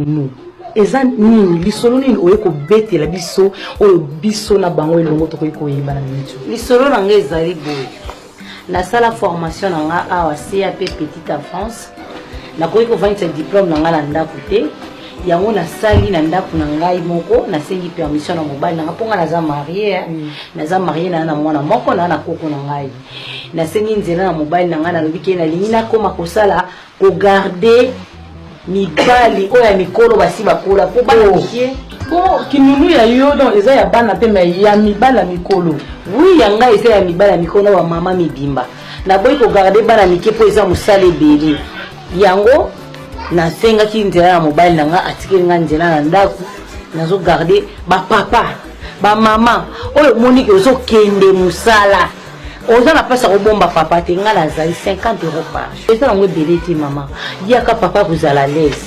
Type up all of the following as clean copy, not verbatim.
Nounou eza nini lisolo nini oye kobetela biso oyo biso na bango elongo tokoki koyeba na minute lisolo na ngai ezali boye nasala formation na ngai awa cap petite enfance nakoki kofandisa diplome na ngai na ndako te yango nasali na ndako na ngai moko nasengi permission na mobali na ngai mpo ngai naza marie mm. naza marie naa na mwana moko naa na koko na ngai nasengi nzela na mobali na ngai nalobi ke nalingi nakoma kosala kogarde mibali oyo ya mikolo basi bakola mpo bana oh. mike po kinunu ya yo donc eza ya bana te mais ya mibali ya mikolo wi ya ngai eza ya mibali ya mikolo na bamama mibimba naboyi kogarde bana mike mpo eza mosala ebele yango nasengaki nzela na mobali na ngai atikeli ngai nzela na ndako nazogarde bapapa bamama oyo omoniki ozokende mosala oza na mpasi ya kobomba papa te ngai nazali 50 euro par jour eza nango ebele te mama yaka papa kozala laise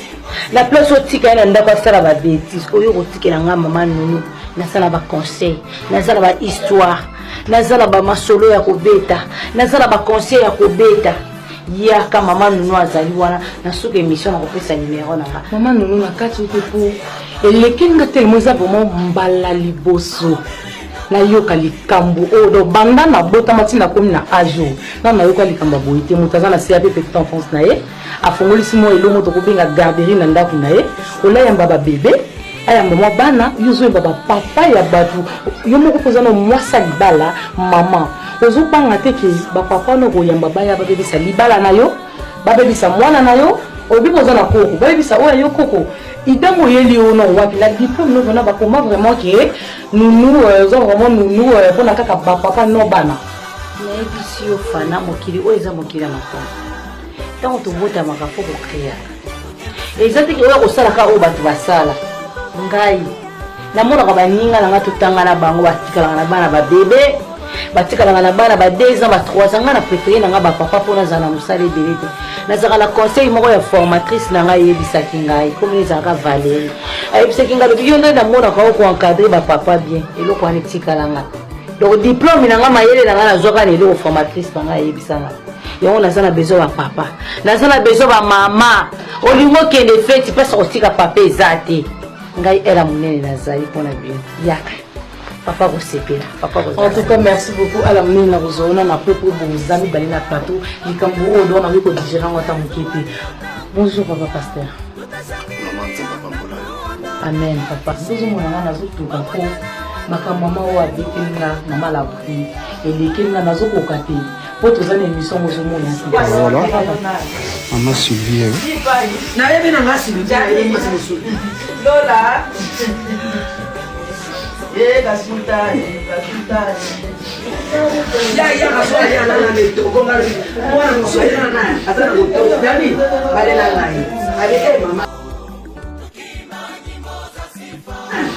na place otika ye na ndako asala babétise oyo kotikela ngai mama nunu nasala baconseil naza na bahistoire naza na bamasolo ya kobeta naza na baconseil ya kobeta yaka mama nunu azali wana na suka émission nakopesa numero na nga mama nunu na kati ote po eleki nga telemo eza vraiment mbala liboso nayoka likambo oyo donc banda nabotama ntina nakomi na age oyo nano nayoka likambo ya boye te moto aza na cap petite enfance na ye afongolisi mwa elongo tokobenga garderie na ndako na ye olayamba babebe ayamba mwa bana yo ozoyemba bapapa ya bato yo moko mpo oza na mwasi ya libala mama ozobanga te ke bapapa wana okoyamba baya babebisa libala na yo babebisa mwana na yo oyebi boza na koko bayebisa oyo yo koko idango oyeli yo na wapi na diplôme no vraiment bakoma vraiment ke nunu euh, oza vraiment nunu euh, mpona kaka bapapa no bana nayebisi yo fana mokili oyo eza mokili ya makambo ntango tobotamaka fo kokreaka eza te oyo kosalaka oyo bato basala ngai namonaka baninga na ngai totanga na bango batikalaka na bana babebe batikalaka na bana ba 2 ans ba 3 ans ngai na préféré na ngai bapapa mpo nazala na mosala ebele te nazalaka na conseil moko ya formatrice na ngai eyebisaki ngai komi ezalaka valérie ayebisaki ngai alobi yo nde namonaka o koencadre bapapa bien eloko wana etikala ngai donc diplôme na ngai mayele na ngai nazwaka na eloko formatrice na ngai ayebisa ngai yango naza na besoin bapapa naza na besoin bamama olingi okende feti mpasi kotika papa eza te ngai ela monene nazali mpo na bino yaka papa kosepela papa en tout cas merci beaucoup ala monene na kozwa na po po boza mibale na plateau likambo oyo donc nakoki kodigere yango ata moke te bonjour papa pasteur amen papa ozomona nga nazotoka mpo makambo mama oyo abeteli nga mama labri elekeli nga nazokoka te mpo toza na émission yango ozomona voilà mama sylvie nayebi na nga sylvie nayebi mwasi mosusu lola ya ya kaso ya na na metoko nga mwana mosusu ya na aza na motoko dani balela ngai ale eh mama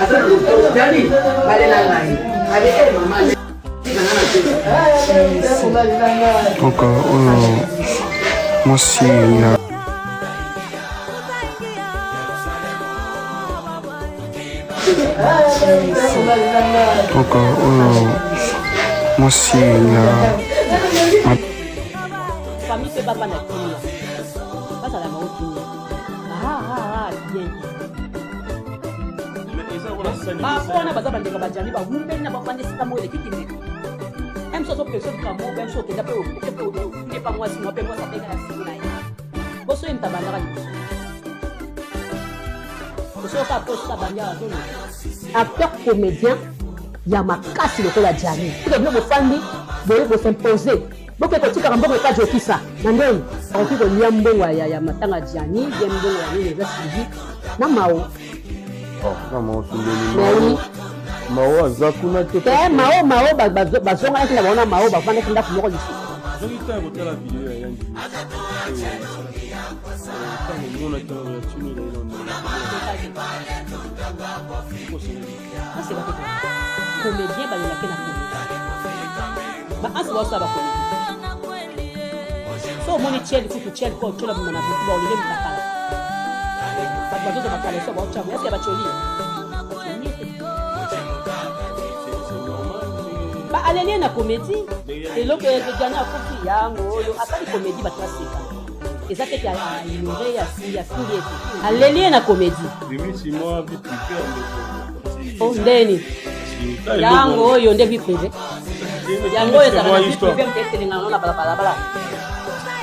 aza na motoko dani balela ngai ale eh mama Donc oyo mwasi ya Donc oyo mwasi ya famille mpe bavanda kimia bazala bango kimia bien bapo wana baza bandeko bajani bawumbeli na bafandi esika moko eleki kindeko mso azopesa likambo mpe mso okenda mpe oke mpe ofunde pa mwasi mwa mpe mwasi abenga na siko na ye boso ye moto abandaka liboso osoyoka posa bandi awa azoloba acteur comédien ya makasi lokola jani tika bino bofandi boye bosimpose boke kotikaka mbongo epa jokisa na ndeni akoki kolia mbongo ya matanga jani bien mbongo ya nini eza suivi na mao Oh, na mao sundeli mao. Mao aza kuna te. Te mao mao bazonganaki na bango na mao bafandaki ndako moko lisusu. Soki ntango kotala video ya yangi ntango omona ntango ya tuni comédien balelaki na comédien baansi baosala bacomédien so omoni tiel kutu tiel po otyola bima na butu baolele mutakala bato bazozwa bakaleso baotya boye eske batyoli baaleli na comédie eloko ejani akufi yango oyo asali comédie bato baseka. Eza te ke a ignore ye afingi afingi ye te. Aleli ye na comédie. Bimisi mwa vie privée ya ndeko. Oh ndeni. Yango oyo nde vie privée. Yango oyo ezalaka na vie privée mpe etelengana na balabala.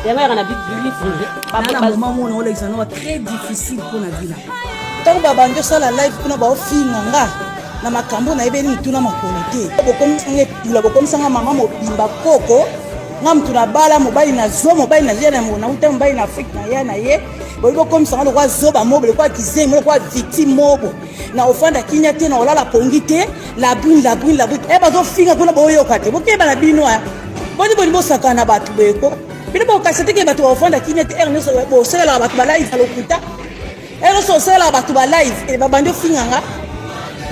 Yango yaka na vie privée. Na moment mona olekisa na très difficile mpo na vie na ntango babandi osala live kuna baofinga nga na makambo nayebeli mituna makolo te bokomisanga epula bokomisanga mama mobimba koko nga mutu na bala mobali na zo mobali na ya nauta mobali na afrike na ya na ye boyi bokomisa nga lokola zoba mobo lokola kizengi lokola victime mobo na ofanda kimia te na olala pongi te la brune la brune la brune e bazofinga kuna boyoka te bokeba na bino a boni boni bosakana na bato boyeko bino bokasa te ke bato baofanda kimia te ere nyonso bosalelaka bato balive na lokuta ere nyonso bosalelaka bato balive e babandi ofinga nga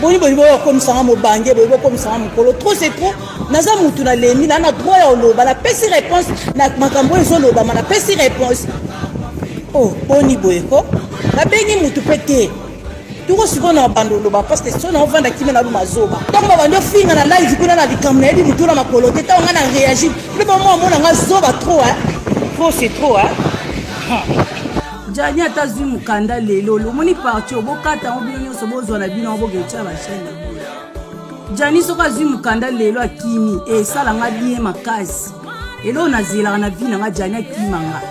boni boni boyo okomisa nga mobange boye bokomisa nga mokolo trop c'est trop naza mutu nalembi na na droit ya oloba napesi réponse na makambo oyo ezolobama napesi réponse o oh, boni boye ko nabengi mutu mpe te tuko sikoyo na bando oloba parce que so na ovanda kimia na luma zoba ntango babandi ofinga na live kuna na likambo nayebi mutu na makolo te ntango ngai na réagir mpe bamwa omona nga zoba trop hein trop c'est trop hein Jani ata azwi mokanda lelo omoni parti oyo bokata yango bino nyonso bozwa na bino yango boketya bachaine na bino jani soki azwi mokanda lelo akimi esala nga bien makasi eloko nazelaka na vie na nga jani akima nga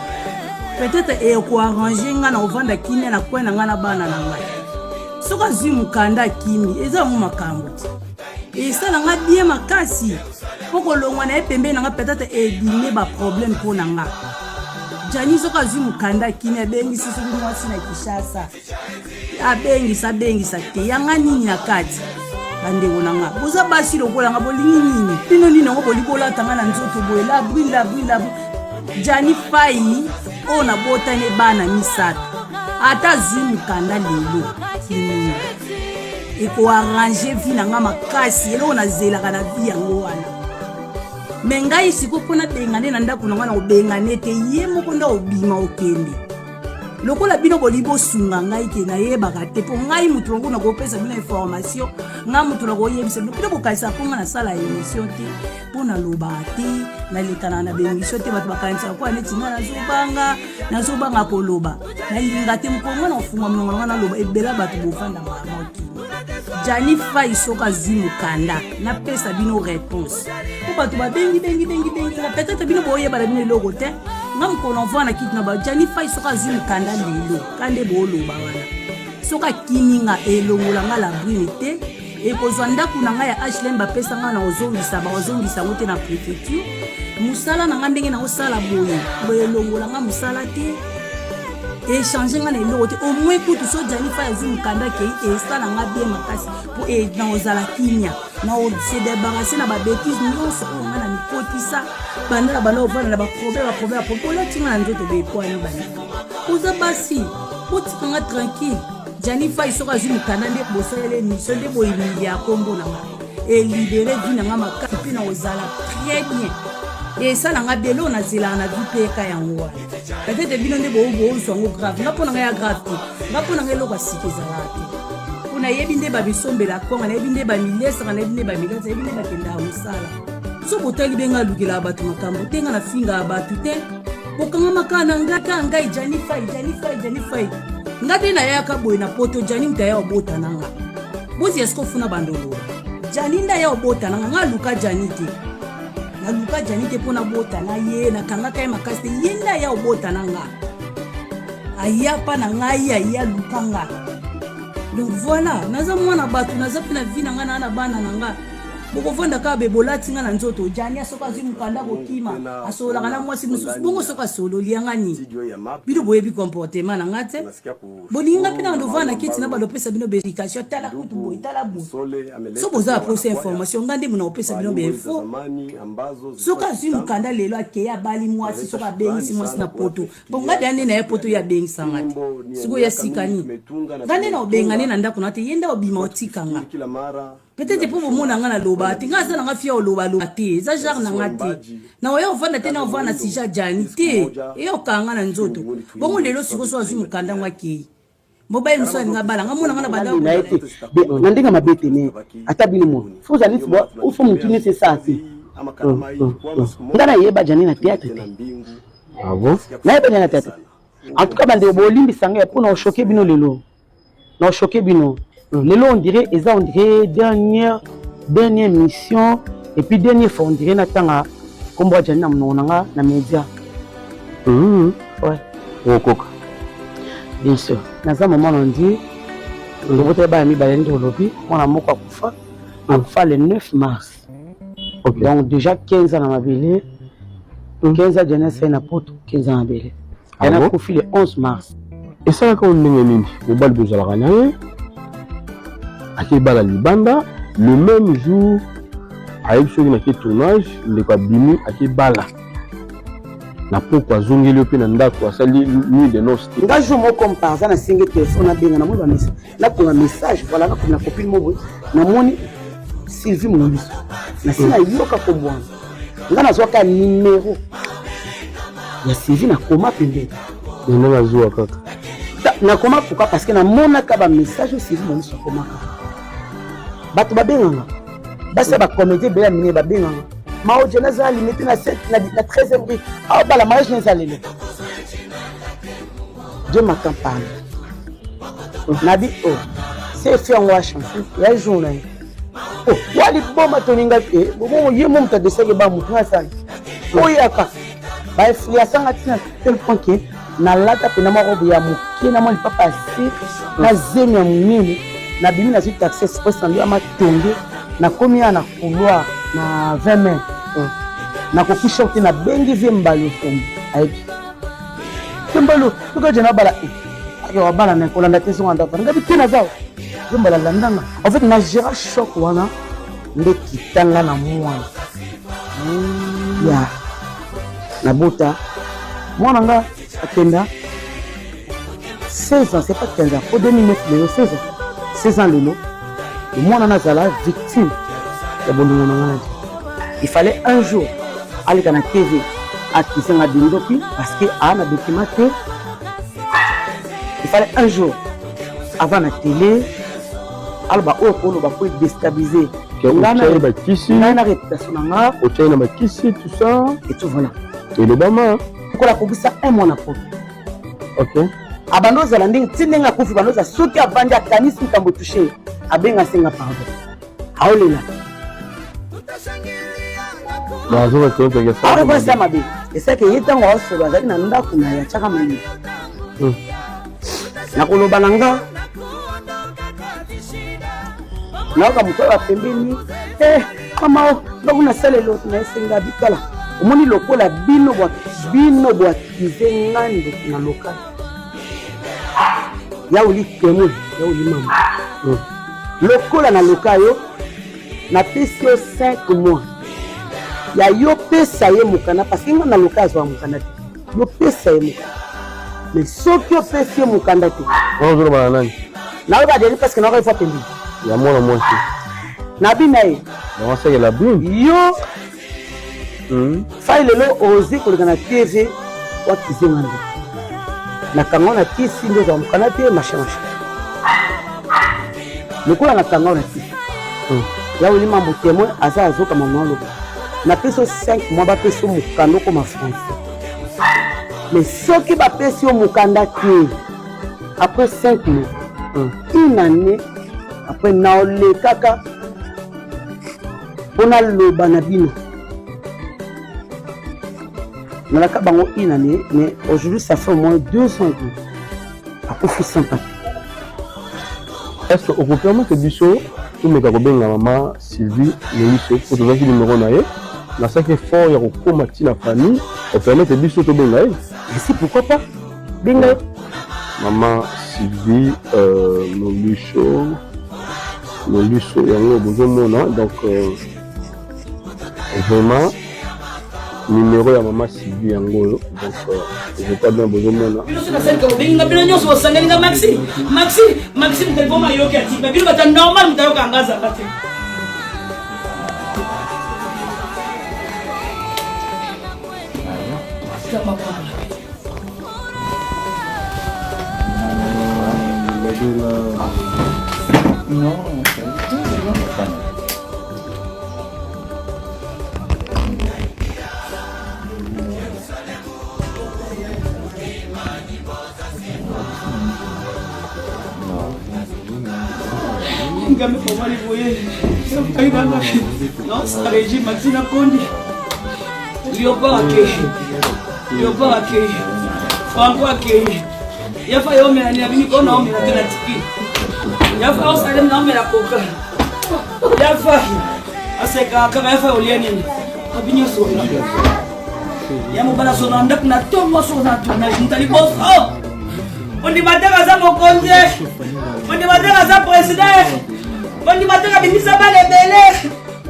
peut-être ekoarrange nga na kovanda kimia na coin na nga na bana na ngai soki azwi mokanda akimi eza yango makambo te esala nga bien makasi mpo kolongwa na ye pembeni na nga peut-être ebime baproblème mpo na nga jani soki azwi mokanda akimi abengisi soki mwasi na kinshasa abengisa abengisa te yanga nini na kati bandeko na nga boza basi lokola nga bolingi nini bino nini yango boli bolata nga na nzoto boye labri labri labri jani fai oyo nabotani bana misato ata azwi mokanda lelo kininga ekoarrange vie na nga makasi eloko nazelaka na vie yango wana me ngai sikoyo mpo nabengane na ndako na ngai na kobengane te ye moko nde obima okende lokola bino bolingi bosunga ngai ke nayebaka te mpo ngai moto yango nakopesa bino information ngai moto nakoyebisa bino bino bokanisa mpo ngai nasala émission te mpo nalobaka te nalekanaka na baémission te bato bakanisaka koya neti ngai nazobanga nazobanga koloba nalinga te mokolo ngai nakofunga monoko na ngai naloba ebela bato bofanda moki jani fai soki azwi mokanda napesa bino réponse mpo bato babengi bengi bengi bengi nga peut-être bino boyebana bino eloko te nga mokolo mvua na kiti na ba jani fai soki azwi mokanda lelo ka nde booloba wana soki akimi nga elongola nga la brune te ekozwa ndako na ngai ya hlm bapesa ngai na kozongisa bakozongisa yango te na préfecture mosala na ngai ndenge naosala boye boye elongola ngai mosala te echange ngai na eloko te au moins kutu so jani fai azwi mokanda kei esala ngai bien makasi mpo e, nakozala kimia na se débarrasser na babétise nyonso oyo ngai na mikotisa banda na banda kovanda na baproblème baproblème baproblème olati ngai na nzoto boye ekwani banda oza basi botika ngai tranquille Gianni Fay soki azwi mokanda nde bosaleli émission nde boyimili ya kombo na nga elibere vie na nga makasi mpe na kozala très bien esala nga belo nazelaka na vie mpe eka yango wana peut-être bino nde bozwa yango grave nga mpo na nga ya grave te nga mpo na nga eloko ya sika ezalaka te mpo nayebi nde bamisombela konga nayebi nde bamilesaka nayebi nde bamilesa nayebi nde bakendaka mosala so botali be nga alukelaka bato makambo te nga nafingaka bato te bokangama kaka na nga kaka ngai jani fai jani fai jani fai nga nde nayaka boye na poto jani moto aya obota na nga bozi eske ofuna bando oloba jani nde aya obota na nga nga aluka jani te naluka jani te mpo nabota na ye nakangaka ye makasi te ye nde aya obota na nga aya mpa na ngai aya aluka nga donc voilà naza mwana bato naza mpe na vi na ngai naa na bana na nga bokovanda kaka be bolati nga na nzoto jania soki azwi mokanda kokima asololaka na mwasi mosusu bongo soki asololi yanga nini bino boyebi comportement na nga te bolingi nga mpe na ndovanda na kiti na balopesa bino baexplication tala kutu boye tala boye so boza na posa information nga nde mona kopesa bino bainfo soki azwi mokanda lelo akei abali mwasi soki abengisi mwasi na poto mpo nga deya nde na ye poto ye abengisa nga te sikoyo ya sika nini nga nde na obenga nde na ndako na te ye nde obima otika nga peut-être mpo bomona nga naloba te nga aza na nga fia oloba loba te eza genre na nga te na oya ovanda te na ovanda na sija jani te eya okanga nga na nzoto bongo lelo sikoyo so azwi mokanda ngo akei mobali mosusu alinga bala nga mona nga na banda na ye te na ndenge mabe te me ata bino mo fo ozali ofo motu neti esala te nga nayeba jani na théâtre te nayeba jani na théâtre te. En tout cas bandeko bolimbisa ngai mpo na ochoke bino lelo. Na ochoke bino. Lelo on dirait eza on dirait dernière dernière mission et puis dernière fois on dirait natanga kombo ya Djani na monoko na nga na média. Ouais. Okoka. Bien sûr. Naza maman na ndi. Tobotaki bana mibale nde olobi mwana moko akufa. Akufa le 9 mars. Okay. Donc déjà 15 ans na mabele. 15 ans Djani asali na poto 15 ans na mabele. Ah Djani bon? akufi le 11 mars. Esalaka yo ndenge nini? Mobali bozalaka na ye akebala libanda le même jour ayebi soki nake tournage ndeko abimi akebala na poko azongeli yo mpe na ndako asali nuit de noce te. Nga jour moko comme par hasard nasengi telefone nabenga namoni ba message nakoma message voilà nakoma na copine moko boye namoni Sylvie Mongiso nasi nayoka kombo wana nga nazwaka numero ya Sylvie nakoma pembeni ndenge azwa kaka nakoma pourquoi parce que namonaka ba message oyo Sylvie Mongiso akomaka bato babenganga basi ya bacomédien ebele ya minene babenganga mao jena aza limite na 13e rue aobala mariage na eza lelo Dieu m'attend parle nabi o oh, se efi yango ya chance ya jour na ye oh, wa liboma tolinga te bongo ye mo moto adesaki ba motu nga asali oyaka bainfluensa nga ntina tel point ke nalata mpena mwa robe ya moke na mwa lipapa ya se na zemi ya monene nabimi nazwi taxi express na ndoya matonge nakomi ya na couloir na 20 mai nakoki shok te nabengi vie mbalo ofombo ayebi te mbalo soki aje nabala e ake wabala na kolanda te zonga ndako ngabi te naza yo mbala landanga en fait na gera choc wana nde kitanga na mwana ya nabota mwana nga akenda 16 ans c'est pas 15 ans po 2009 lelo 16 ans 16 ans lelo mwana nazala victime ya bolingo na nga na il fallait un jour aleka na tv akise nga dindoki parce que aa na document te il fallait un jour avant na télé aloba oyo koloba po edestabilise ngai na réputation na nga otyai na bakisi tout ça et tout voilà elobama lokola akokisa un mois na poto ok abanda ozala ndenge ti ndenge akufi banda ozala soki avandi akanisi likambo touche abenga asenga pardon aolela aokosa mabe esaki ye ntango aosolo azali na ndako na ye atyaka malili nakoloba na nga nayoka moto oyo apembeni eh, mama ndako nasala eloko na esenga bitala omoni lokola bino bino boakize nga ndoki na lokal ya oli témoin ya oli mama lokola na loka yo napesi yo 5 mois ya yo pesa ye mokanda parce que nga na loka azwa mokanda te yo pesa ye mokanda mais soki opesi ye mokanda te ozoloba na nani nayoka deli parce que nayoka ifo pembeni ya mwana mwasi nabi na ye nawasekela bini yo fai lelo oze koleka na tv wakize nga nde nakanga na kisi nde ozwa mokanda te machin machin lokola nakanga na kisi ya oli mambo témoin aza azoka mama oloba napesi yo 5 mois bapesi yo mokanda okoma français mais soki bapesi yo mokanda te après 5 mois une année après naolekaka mpo naloba na bino nalaka bango une année mais aujourd'hui ça fait au moins 2 ans akufi sans papier. Est-ce que okopermettre biso tomeka kobenga mama Sylvie Moyiso mpo tozwaki numero na ye nasalaki effort ya kokóma ti na famille opermettre biso tobenga ye? Si, pourquoi pas, benga ye. Mama Sylvie Molisho Moliso yango bozomona donc vraiment numéro ya mama Sylvie yango oyo donc je crois bien bozomona bino soki nasalika bobengi nga bino nyonso bosangeli nga maxi maxi maxi moto aliboma ayoki atiki me bino bato ya normal moto ayoka nga azanga te. Non, Ngambe mobali boye naosala régime atina kondi léopard akei léopard akei franco akei yafa yo omela nini abini ko naomela te na tiki yafa osalemi naomela koka yafa asekaka kaka yafa olia nini abi nyonso ya mobali aso na ndako na ntongo aso oza na tournage moto liboso ondima te aza mokonzi ondima te aza président ondima te abimisa bana ebele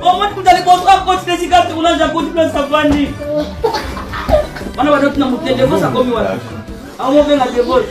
omoni moto liboso akoti te esika tournage akoti place avandi wana badoti na mote devos akomi wana amobenga devos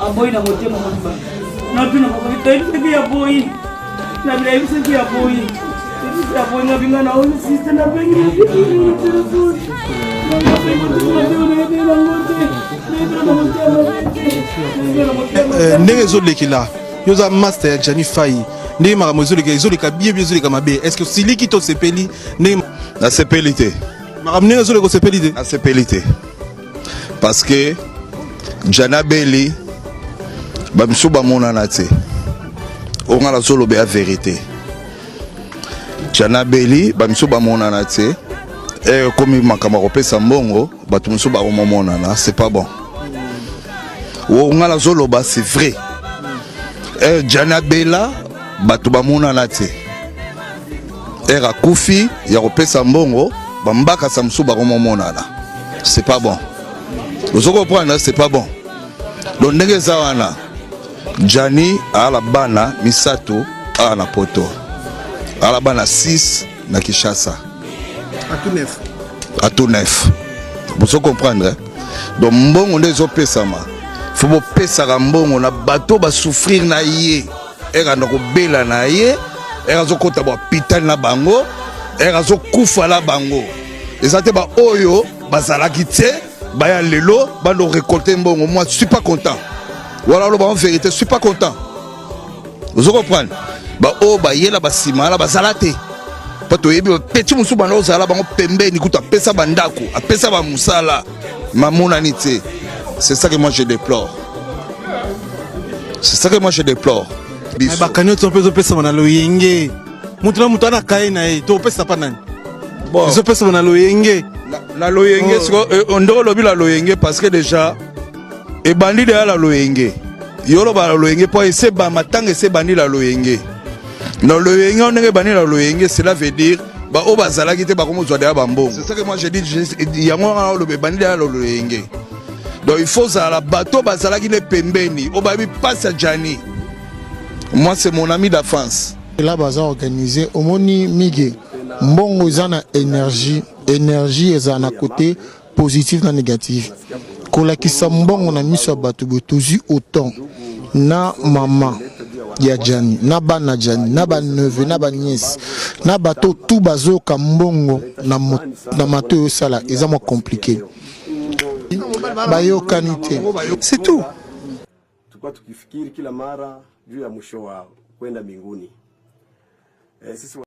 Aboyi na motema mobimba natuna bakoki ya boyi nabila yebisaki ya boyi yebisi ya boyi nabinga na oyo siste nabengi na telefone eh, ndenge ezolekela yo oza master ya Gianni Fayi ndenge makambo ezoleka ezoleka bien bien ezoleka mabe est ce que osiliki to osepeli ndenge nasepeli te makambo ndenge ezoleka osepeli te nasepeli te parce que Gianni abeli bamisusu bamonana te oyo ngai nazoloba ya vérité Gianni abeli bamisusu bamonana te ekomi makambo ya kopesa mbongo bato mosusu bakomomonana c'est pas bon oyo ngai nazoloba c'est vrai Gianni abela bato bamonana te ere akufi ya kopesa mbongo bambakasa mosusu bakomomonana c'est pas bon ozo comprendre c'est pas bon donc ndenge eza wana Gianni aala bana misato awa na poto aala bana 6 na Kinshasa à tout neuf bozo comprendre donc mbongo nde ezopesama fo bopesaka mbongo na bato basouffrir na ye ere anda kobela na ye ere azokɔta bahôpital na bango ere azokufa na bango eza te baoyo bazalaki te baya lelo bando récolter mbongo moi je suis pas content voilà oloba en vérité je suis pas content ozo comprendre baoyo bayela basima wana bazala te mpo toyebi bapeti mosusu banda ozala bango pembeni kutu apesa bandako apesa bamosala mamonani te c'est ça que moi je déplore c'est ça que moi je déplore bakani oyo mpe ezopesama na loyenge moto na moto ana kaye na ye topesa pa nani ezopesama na loyenge na loyenge siko ndenge olobi na loyenge parce que déjà ebandi deya na loyenge yo oloba na loyenge mpo esebama ntango ese ebandi na loyenge na loyenge oyo ndenge ebandi na loyenge cela veut dire baoyo bazalaki te bakomozwa deya bambongo c'est ça que moi je dis yango wana oloba ebandi deya na loyenge donc il faut ozala bato bazalaki nde pembeni oyo bayebi mpasi ya Gianni moi c'est mon ami d'enfance là baza organisé omoni mige mbongo eza na énergie énergie ezala na côté positif na négatif kolakisa mbongo na miso ya bato boye tozwi autant na mama ya Gianni na bana Gianni na baneveux na banièces na bato tu bazoyoka mbongo na, na mato oyo osala eza mwa compliqué bayokani te c'est tout tulikuwa tukifikiri kila mara juu ya mwisho wa kwenda mbinguni. E, sisi